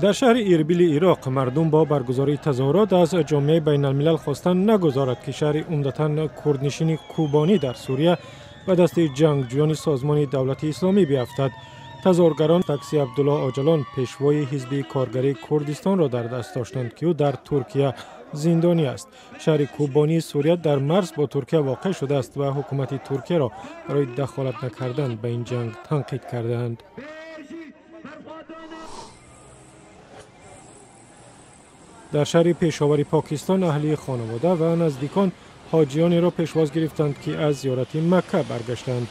Дар шаҳри Ирбили Ироқ мардум бо баргузории тазоҳурот аз ҷомеаи байналмилал хостанд нагузорад, ки шаҳри умдатан курднишини Кубонӣ дар Сурия ба дасти ҷангҷӯёни Созмони Давлати Исломӣ биафтад. Тазоҳургарон такси Абдулло Оҷалон, пешвои ҳизби коргарии Курдистонро дар даст доштанд, ки ӯ дар Туркия зиндонӣ аст. Шаҳри Кубонии Сурия дар марз бо Туркия воқеъ шудааст ва ҳукумати Туркияро барои дахолат накардан ба ин ҷанг танқид кардаанд. Дар шаҳри Пешовари Покистон аҳли хонавода ва наздикон ҳоҷиёнеро пешвоз гирифтанд, ки аз зиёрати Макка баргаштанд.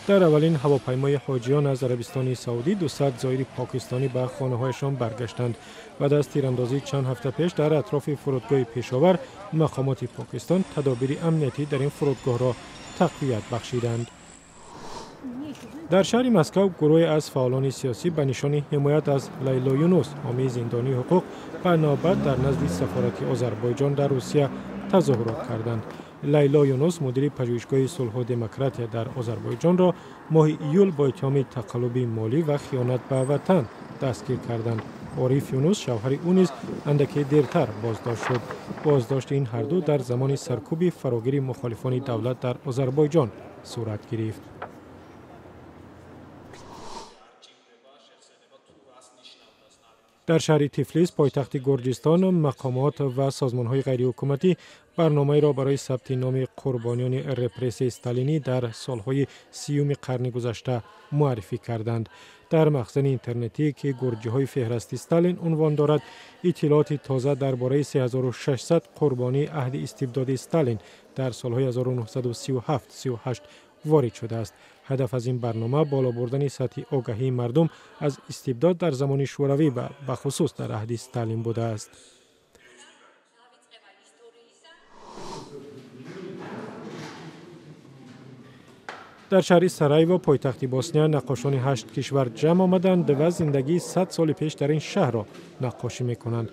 Дар аввалин ҳавопаймои ҳоҷиён аз Арабистони Саудӣ 200 зоири покистонӣ ба хонаҳояшон баргаштанд. Баъд аз тирандозӣ чанд ҳафта пеш дар атрофи фурудгоҳи Пешовар мақомоти Покистон тадобири амниятӣ дар ин фурудгоҳро тақвият бахшиданд. Дар шаҳри Москав гурӯҳе аз фаъолони сиёсӣ ба нишони ҳимоят аз Лайло Юнус, ҳомии зиндонии ҳуқуқ, ба навбат дар назди сафорати Озарбойҷон дар Русия тазоҳурот карданд. Лайло Юнус, мудири пажӯҳишгоҳи сулҳу демократия дар Озарбойҷонро моҳи июл бо иттиҳоми тақаллуби молӣ ва хиёнат ба ватан дастгир карданд. Ориф Юнус, шавҳари ӯ низ андаке дертар боздошт шуд. Боздошти ин ҳарду дар замони саркӯби фарогири мухолифони давлат дар Озарбойҷон сурат гирифт. Дар шаҳри Тифлис, пойтахти Гурҷистон, мақомот ва созмонҳои ғайриҳукуматӣ барномаеро барои сабти номи қурбониёни репрессияи сталинӣ дар солҳои 30-уми қарни гузашта муаррифӣ карданд. Дар махзани интернетӣ, ки гурҷиҳои феҳрасти Сталин унвон дорад, иттилооти тоза дар бораи 3600 қурбонии аҳди истибдоди Сталин дар солҳои 1937-38 ворид шудааст. Ҳадаф аз ин барнома боло бурдани сатҳи огаҳии мардум аз истибдод дар замони шӯравӣ ва бахусус дар аҳди Сталин будааст. Дар шаҳри Сараево, пойтахти Босния, наққошони 8 кишвар ҷамъ омаданд ва зиндагии 100 соли пеш дар ин шаҳрро наққошӣ мекунанд.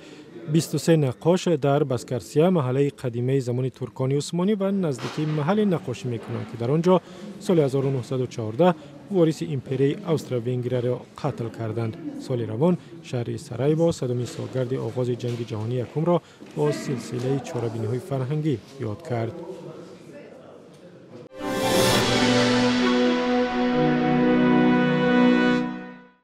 23 наққош дар Баскарсия, маҳаллаи қадимаи замони туркони усмонӣ ва наздикии маҳалле наққошӣ мекунанд, ки дар он ҷо соли 1914 вориси империяи Австро-Венгрияро қатл карданд. Соли равон шаҳри Сараево садумин солгарди оғози ҷанги ҷаҳонии якумро бо силсилаи чорабиниҳои фарҳангӣ ёд кард.